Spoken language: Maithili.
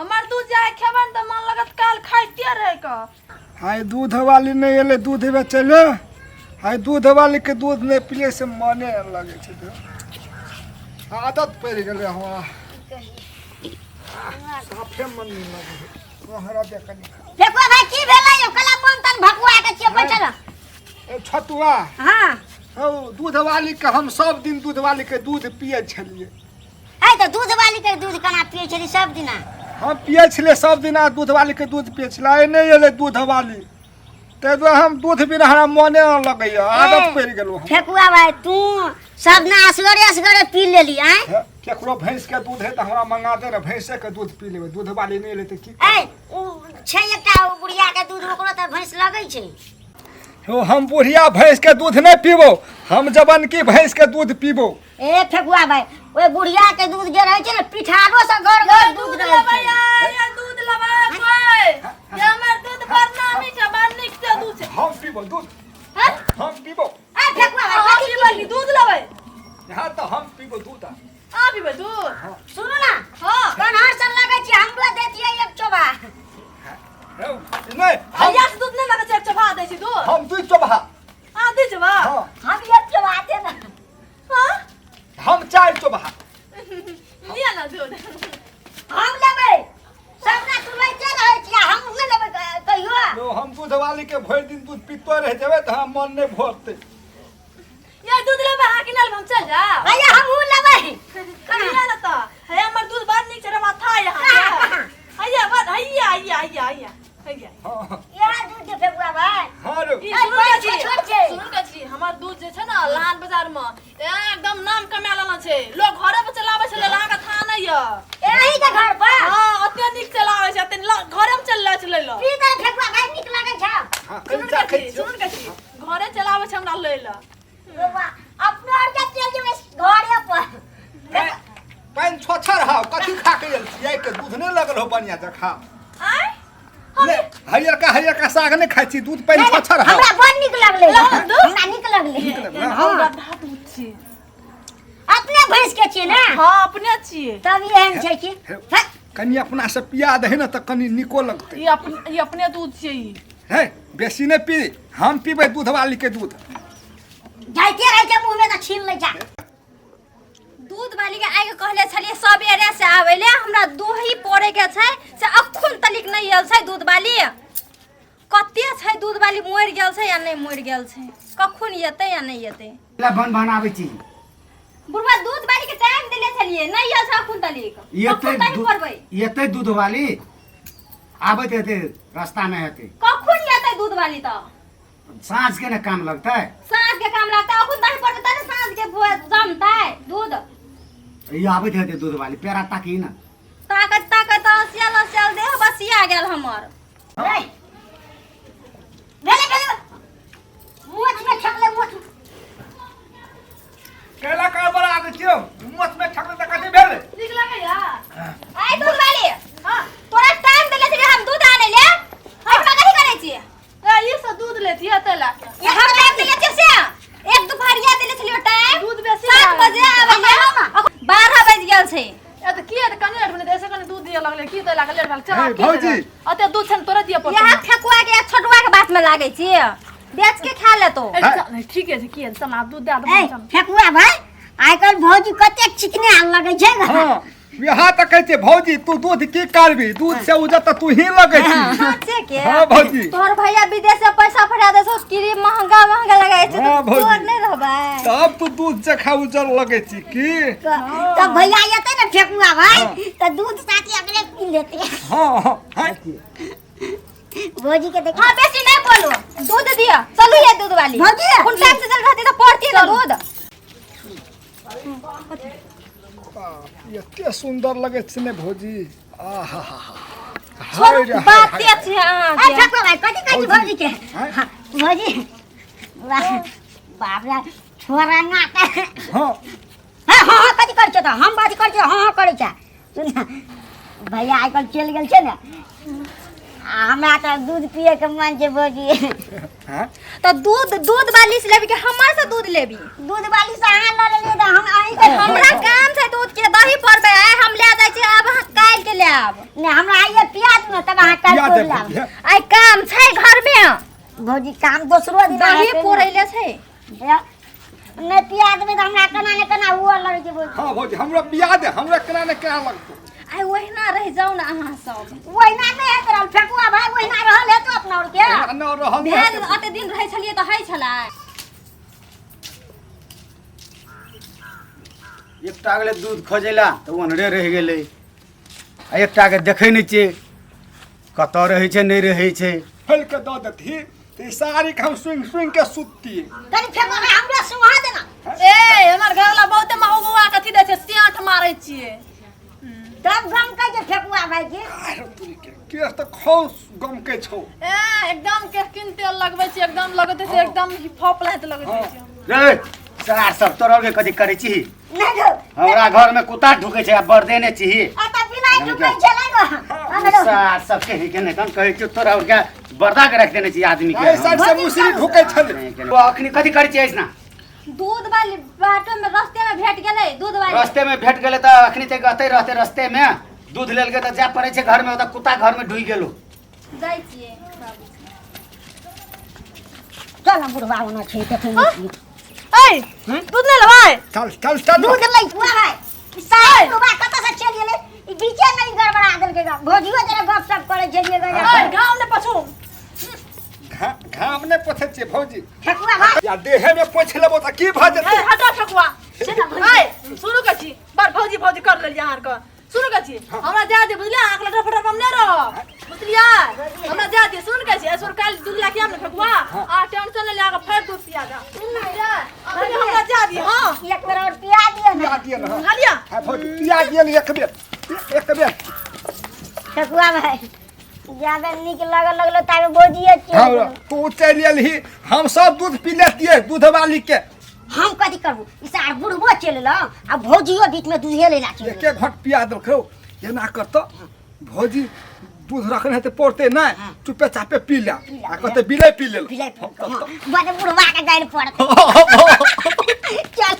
हमर दूध जाय खेबै ने तऽ मन लगत काल खाइते रहे के। आइ दूध वाली नहि एलै दूध बेचै लए। आइ दूध वाली के दूध नहि पिले से मने लगै छै। तऽ आदत पड़ि गेलै हमरा, साफे मन नहि लगै छै। तोहरा दे कनि। फेकुआ भाई, की भेलै यौ? कला मन तन भकुआ के छियै बैठल। ए छतुआ। हाँ। हौ, दूध वाली के हम सब दिन दूध वाली के दूध पियै छलियै। है तऽ दूध वाली के दूध केना पियै छली सब दिना? हम पियै छलियै सब दिना दूध वाली के दूध पियै छलियै। आइ नहि एलै दूध वाली, ताहि दुआरे हम दूध बिना हमरा मने नहि लगैया, आदत पड़ि गेलहुँ हम। फेकुआ भाई, तू सब ना असगरे असगरे पी लेली आँय? हे, केकरो भैंस के दूध है तऽ हमरा मंगा दे ने, भैंसे के दूध पी लेबै। दूध वाली नहि एलै तऽ की? ऐ, उ छै एकटा ओ बुढ़िया के दूध, ओकरो तऽ भैंस लगै छै। हो, हम बुढ़िया भैंस के दूध नहि पीबो, हम जवानकी भैंस के दूध पीबो। ए फेकुआ भाई, ओहि बुढ़िया के दूध जे रहै छै ने, पिठारो से घर घर दूध दूध रहै लेबै छै। ये दूध लेबै कोइ? ये हमर दूध बड़ नामी छै, बड़ नीक छै दूध छै। हम पीबो दूध। हैं? हम पीबो। ए फेकुआ भाई, अहाँ कथी? पीबै कि दूध लेबै? यहाँ तऽ हम पीबो दूध। अहाँ पीबै दूध? सुनू ना। हाँ। कन्हर से लगै छै, हमरो दैतियै एक चोबा। हौ, नहि हम भैया से दूध नहि लगै छै, एक चोभा दै छी दूध। हम दूध चोबहा। अहाँ दूध चोभा? हाँ। हम एक चोबा दे ना। हाँ? हम चारि चोबहा। लिअ ना दूध। हम लेबै सबटा, तू लैते रहै छियै, हम नहि लेबै कहियो। यौ, हम दूध वाली के भरि दिन दूध पीतो रहि जेबै तऽ हमरा मन नहि भरतै। ये दूध लेबै अहाँ कि नहि लेबै? हम चल जाउ। भैया, हमहूँ लेबै। लिअ ना तऽ। हे, हमर दूध बड़ नीक छै रे, माथा यहाँ के। हैया बड़, हैया हैया हैया हैया हैया। हाँ। इएह दूध छै फेकुआ भाई? हाँ रे। ई ऐ, सुनू पैघ छी, छै, छोट छै? सुनू के छी, हमर दूध जे छै ने लान बाजार में एकदम नाम कमा लेना छै। लोग घरे पर चलाबै छलै, अहाँके थाह नहि यऽ। एही के घर पर? हाँ, ओते नीक चलाबै छै, ओते घरे में चल छै लै लए। पी तऽ फेकुआ भाई, नीक लगै छै? हाँ। सुनू कनि चाह के खाइ छी, छियौ। सुनू के छी, घरे चलाबै छै हमरा लै लए। बौआ, अपनो आर के चलि जेबै घरे पर। पानि छोछर हाव, कथी खा के आयल छियै के दूध नहि लगल हो बढ़िया जखा? आँय? ले, हरियरका हरियरका साग नहि खाइ छी, दूध पानि छोछर हाव। हमरा बड़ नीक लगलै। लगल दूध? हमरा नीक लगलै। नीक लगलै। हाँ। गड्ढा दूध छी। अपने भैंस के छियै ने? हाँ, अपने छियै। तब एहन छै कि हे, हे, कनि अपना से पिया दही ने तऽ कनि नीको लगतै। ई अपने दूध छियै ई। हे, बेसी नहि पी, हम पीबै दूध वाली के दूध। जाइते रहै छै मुँहमे तऽ छीन लै छै। दूध वाली के आइ के कहले छलियै सबेरे से आबै ले, हमरा दोही पोरे के छै, से अखुन तलिक नहि आयल छै दूध वाली। कते छै दूध वाली, मरि गेल छै या नहि मरि गेल छै? कखुन एतै या नहि एतै? ला बन बनाबै छी। बुढ़वा, दूध वाली के टाइम देले छलियै, नहि आयल छै अखुन तलिक। एते कखुन दही पोरबै? एते दूध वाली आबैत हेतै, रास्ता में हेतै। कखुन एतै दूध वाली तऽ? साँझ के ने काम लगतै। साँझ के काम लगतै? अखुन दही पड़बै तब ने साँझ के जमतै दूध। ई आबैत हेतै दूध वाली, पेड़ा ताकी ने। ताकत ताकत हँसियल हँसियल देह बसिया गेल हमर। रे भेलै भेलै, मोछ में छकले मोछ। कैला का बड़ा आबै छियौ, मोछ में छकले तऽ कथी भेलै? नीक लगैया? आइ दूध वाली। हाँ। तोरा टाइम देले छलियै हम दूध आनै ले, हम कथी करै छियै? ए, ई सब दूध लेतियै तै लए के। हम टाइम देले छियै से एक दुपहरिया देले छलियै टाइम। दूध बेसी 7 लागल। बजे आबै ले, 12 बज गेल छै। ए तऽ किया तऽ कनि लेट भेलै? तऽ ऐसे कनि दूध दिअ लगलै की तै लए के लेट भेल? चल हे, आब की भौजी। देबै? ओते दूध छै ने, तोरे दिअ पड़तौ। यहाँ फेकुआ के या छोटुआ के बात में लागै छी, बेच के खा लेतो। ए, चल, नहि, ठीके छै, किया चल आब दूध दए ए दे, चल। फेकुआ भाई, आइ काल्हि भौजी कतेक चिकने लगै छै ने। हाँ, यहाँ तऽ कहै छै भौजी, तू दूध की करबी, दूध से उजर तऽ तू ही लगै छी। साचे के? हाँ भौजी। तोहर भैया विदेश से पैसा पठा दे छौ, क्रीम महंगा महंगा लगाइ छै। हाँ, तऽ भौजी। तोर नहि रहबै? तब तू दूध जखा उजर लगै छी की। तब भैया एतै ने फेकुआ भाई, हाँ। तऽ दूध साथे अपने पी लेतै। हाँ हाँ हाँ। भौजी के देख। हाँ, बेसी नहीं बोलो, दूध दिया। चलू ये दूध वाली। भौजी। कोन टाइम से चल रहती तो पड़ती ना दूध। बाप, एते सुन्दर लगै छै ने भौजी, आहा हा हा। छोड़ू, बाते छै ए अहाँके। फेकुआ भाई, कथी कहै छी भौजी के? आँय? हाँ, भौजी वाह, बाप रे, छोरा ना। हाँ। हाँ हाँ हाँ, कथी करै छै तऽ? हम बात करै छियै, हाँ हाँ करै छै। सुन ने, भैया आइ काल्हि चलि गेल छै ने, आ हमरा तऽ दूध पिए के मन छै भौजी। हाँ? तऽ दूध दूध वाली से लेबी कि हमर से दूध लेबी? दूध वाली से अहाँ लऽ लेलियै तऽ हम अहीं के। हमरा काम छै दूध के, दही पड़बै आइ हम ले जाइ छी, आब अहाँ काल्हि के ले आब। नहि, हमरा आइए पिया दू ने, तब अहाँ काल्हि पिया तोड़ि देब लाब। भौजी, हे। आइ काम छै घर में। भौजी, काम दोसरो दिन दही पोरै ले छै। नहि पिया देबै तऽ हमरा केना ने केना हुअ लगै छै भौजी। हाँ भौजी, हमरा पिया दे, हमरा केना ने केना लगतौ। आइ ओहिना रहि जाउ ने अहाँ सब। ओहिना नहि होइत रहल फेकुआ भाय, ओहिना रहल हेतो अपना आरके? एना न रहल नहि भेल हेतै। अते दिन रहै छलियै तऽ होइ छलै। एकटा गेलै दूध खोजै ला तऽ ओन्हरे रहि गेलै, आ एकटाके देखै नहि छियै, कतऽ रहै छै, नहि रहै छै। फैल के दऽ देतही तऽ ई साड़ीके हम सुनि सुनि के सुततियै। कनि फेकुआ भाय, हमरो सुहा देना। ए, हमर घरवाला बहुते महुआ कथी दै छै, सेठ मारै छियै। तब गम कहै छै फेकुआ भाय के। आरो तोरी के केश तऽ खौस गमकै छौ। ए, एकदम के किन तेल लगबै छी, एकदम लगैत छै, एकदम फप लाइत लगैत छै। रे सरार सब, तोरा के कथी करै छी? नहि गो। हमरा घर में कुत्ता ढुकै छै आ बरदेने छी। आ तऽ बिलाइ ढुकै छलै गो हमरो। सार सब के के नहि कम कहै छियौ, तोरा और के बरदा के रख देने छी आदमी के। एहि साइड से मुसरी ढुकै छलै। ओ अखनी कथी करै छी ऐसना? दूध वाली बाटो में रास्ते में भेट गेलै दूध वाली। रस्ते में भेट गेलै तऽ अखनी तक अतै रहते, रस्ते में दूध लेलकै तऽ जाय पड़ै छै घर में, ओतऽ कुत्ता घर में ढुकि गेलो। जाइ छियै बाबू। चल ने बुढ़वा, ओना छै देखै नहि छियै। ए, दूध नहि लेबै? चल चल चल। दूध लै बुआ भाय, ई सारा बुढ़वा कतऽ से चलि गेलै? ई बीचे में ई गड़बड़ा देलकै ग। भौजियो जरा गप सप करै छलियै ग। ए, घाम नहि पछू। घाम नहि पोछै छियै भौजी। ठकुआ भाय, या देहे में पोछि लेबो तऽ की भऽ जेतै? ए, हटो ठकुआ। से ना भौजी। ए, सुनू के छी, बड़ भौजी भौजी कर लेलियै अहाँ आरके। सुनू के छी, हमरा जा दे, बुझलियै? अहाँके लटर फटर हम नहि रहब, बुझलियै? हमरा जा दे। सुन के छी, ऐश्वर काल्हि दूध लए के आयब ने ठकुआ, अहाँ टेंशन नहि ले, अहाँके फेर दूध पिया देब। अखनी हमरा जा दी। हाँ, एक बेर और पिया दियौ ने। पिया दिअ ने। हाँ। बुझलियै? हाँ भौजी, पिया दिअ ने एक बेर, एक बेर। ठकुआ भाय, ज्यादा नीक लगऽ लगलो ताबे भौजिए चलि हाँ गेलो। तू चलि एलही, हम सब दूध पी लेतियै दूध वाली के। हम कथी करबू? ई सार बुढ़बो चलि एलो आ भौजियो बीच में दूधे लेला चलि गेलो। एके घट पिया देलकै। एना करतौ भौजी, दूध रखने हेतै पड़तै नहि, चुपे चापे पी ले आ कहतै बिलै पी लेल। बिलाइ पी लेलकै, हाँ। बड़ बुढ़वा के गारि पड़तै। चल।